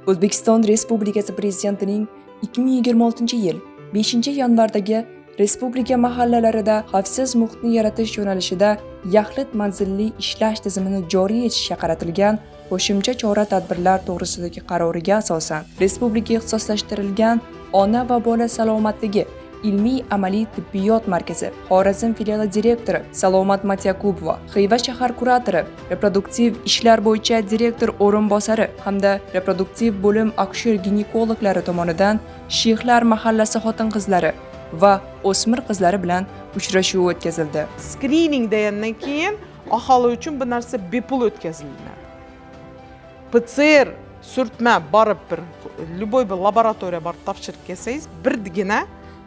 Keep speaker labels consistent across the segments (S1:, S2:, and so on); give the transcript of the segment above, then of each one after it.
S1: O'zbekiston Respublikasi Prezidentining 2026-yil 5-yanvardagi Respublika mahallalarida xavfsiz muhitni yaratish yo'nalishida yaxlit manzilli ishlash tizimini joriy etishga qaratilgan qo'shimcha chora-tadbirlar to'g'risidagi qaroriga asosan Respublika ixtisoslashtirilgan ona va bola salomatligi ilmiy-amaliy tibbiyot markazi Xorazm filiali direktori Salomat Matyakubova, Xiva shahar kuratori, reproduktiv ishlar bo'yicha direktor o'rinbosari hamda reproduktiv bo'lim akusher ginekologlari tomonidan Shiyxlar mahallasi xotin-qizlari va o'smir qizlari bilan uchrashuv o'tkazildi.
S2: Skrining degandan keyin aholi uchun bu narsa bepul o'tkaziladi. PCR surtma borib bir любой bir laboratoriya borib topshirib kelsangiz, birgina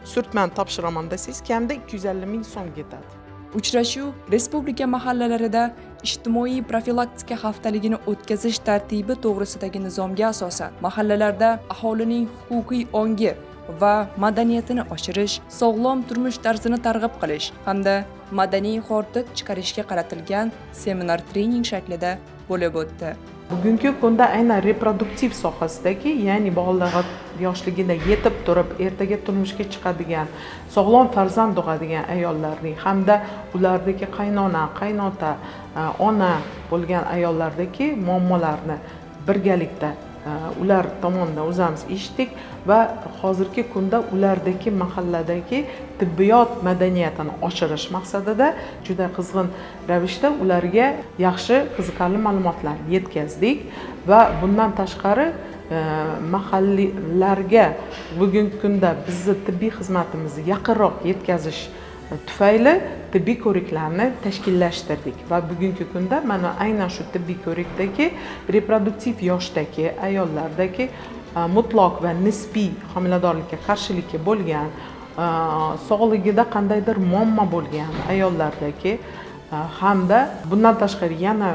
S2: surtmani topshiraman desangiz, kamida 250 ming so'm ketadi.
S1: Uchrashuv respublika mahallalarida ijtimoiy profilaktika haftaligini o'tkazish tartibi to'g'risidagi nizomga asosan mahallalarda aholining huquqiy ongi va madaniyatini oshirish, sog'lom turmush tarzini targ'ib qilish hamda madaniy hordiq chiqarishga qaratilgan seminar trening shaklida bo'lib o'tdi.
S2: Bugungi kunda aynan reproduktiv sohasidagi, ya'ni bolalar yoshligida yetib turib ertaga turmushga chiqadigan, sog'lom farzand tug'adigan ayollarning hamda ulardagi qaynona, qaynota, ona bo'lgan ayollardagi muammolarni birgalikda ular tomonidan o'zamiz eshitdik va hozirgi kunda ulardagi mahalladagi tibbiyot madaniyatini oshirish maqsadida juda qizg'in ravishda ularga yaxshi, qiziqarli ma'lumotlar yetkazdik. Va bundan tashqari mahalliylarga bugungi kunda bizni tibbiy xizmatimizni yaqinroq yetkazish tufayli tibbiy ko'riklarni tashkillashtirdik va bugungi kunda mana aynan shu tibbiy ko'rikdagi reproduktiv yoshdagi ayollardagi mutlaq va nisbiy homiladorlikka qarshilikka bo'lgan, sog'ligida qandaydir muammo bo'lgan ayollardagi hamda bundan tashqari yana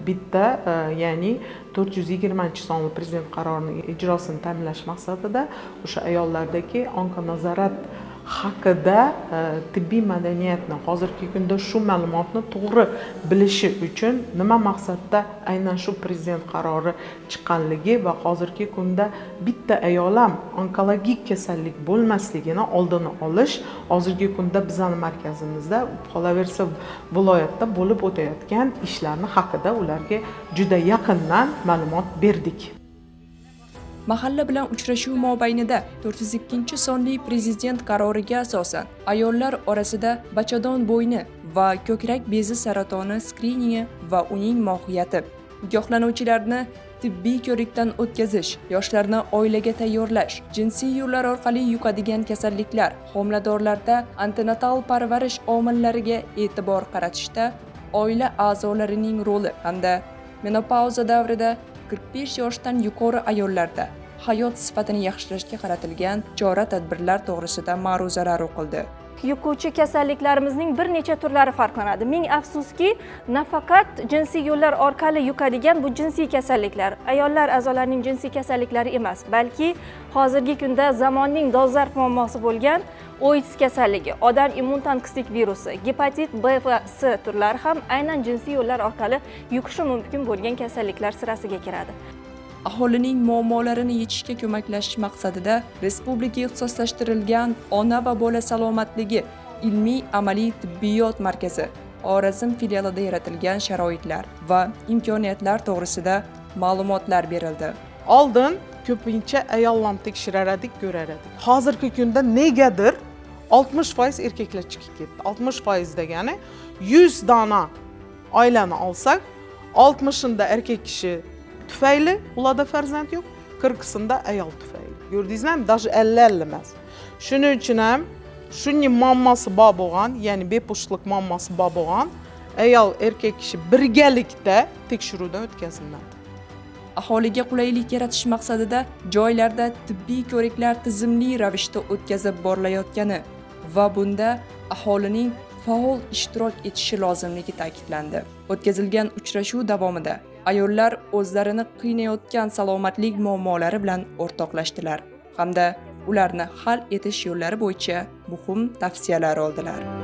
S2: bitta, ya'ni 420-sonli prezident qarorining ijrosini ta'minlash maqsadida o'sha ayollardagi onkonazorat haqida tibbiy madaniyatni, hozirgi kunda shu ma'lumotni to'g'ri bilishi uchun nima maqsadda aynan shu prezident qarori chiqqanligi va hozirgi kunda bitta ayol ham onkologik kasallik bo'lmasligini oldini olish hozirgi kunda bizani markazimizda, qolaversa viloyatda bo'lib o'tayotgan ishlarni haqida ularga juda yaqindan ma'lumot berdik.
S1: Mahalla bilan uchrashuv mobaynida 402-sonli prezident qaroriga asosan ayollar orasida bachadon bo'yni va ko'krak bezi saratoni skriningi va uning mohiyati, nikohlanuvchilarni tibbiy ko'rikdan o'tkazish, yoshlarni oilaga tayyorlash, jinsiy yo'llar orqali yuqadigan kasalliklar, homiladorlarda antenatal parvarish omillariga e'tibor qaratishda oila a'zolarining roli hamda menopauza davrida 45 yoshdan yuqori ayollarda hayot sifatini yaxshilashga qaratilgan chora-tadbirlar to'g'risida ma'ruzalar o'qildi.
S3: Yuquvchi kasalliklarimizning bir necha turlari farqlanadi. Ming afsuski, nafaqat jinsiy yo'llar orqali yuqadigan bu jinsiy kasalliklar, ayollar a'zolarining jinsiy kasalliklari emas, balki hozirgi kunda zamonning dolzarb muammosi bo'lgan OIDS kasalligi, odam immun tanqislik virusi, gepatit B va C turlari ham aynan jinsiy yo'llar orqali yuqishi mumkin bo'lgan kasalliklar sirasiga kiradi.
S1: Aholining muammolarini yechishga ko'maklashish maqsadida Respublika ixtisoslashtirilgan ona va bola salomatligi ilmiy amaliy tibbiyot markazi Xorazm filialida yaratilgan sharoitlar va imkoniyatlar to'g'risida ma'lumotlar berildi.
S2: Oldin ko'pincha ayollarni tekshirar edik, ko'rar edik. Hozirgi kunda negadir 60% erkaklar chiqib ketdi. 60% degani 100 dona oilani olsak, 60inda erkak kishi tufayli ularda farzand yo'q, 40sida ayol tufayli. Ko'rdingizmi? Даже 50-50 emas. Shuning uchun ham shuning muammosi bor bo'lgan, ya'ni bepushtlik muammosi bor bo'lgan ayol, erkak kishi birgalikda tekshiruvdan o'tkaziladi.
S1: Aholiga qulaylik yaratish maqsadida joylarda tibbiy ko'riklar tizimli ravishda o'tkazib borilayotgani va bunda aholining faol ishtirok etishi lozimligi ta'kidlandi. O'tkazilgan uchrashuv davomida ayollar o'zlarini qiynayotgan salomatlik muammolari bilan o'rtoqlashdilar hamda ularni hal etish yo'llari bo'yicha muhim tavsiyalar oldilar.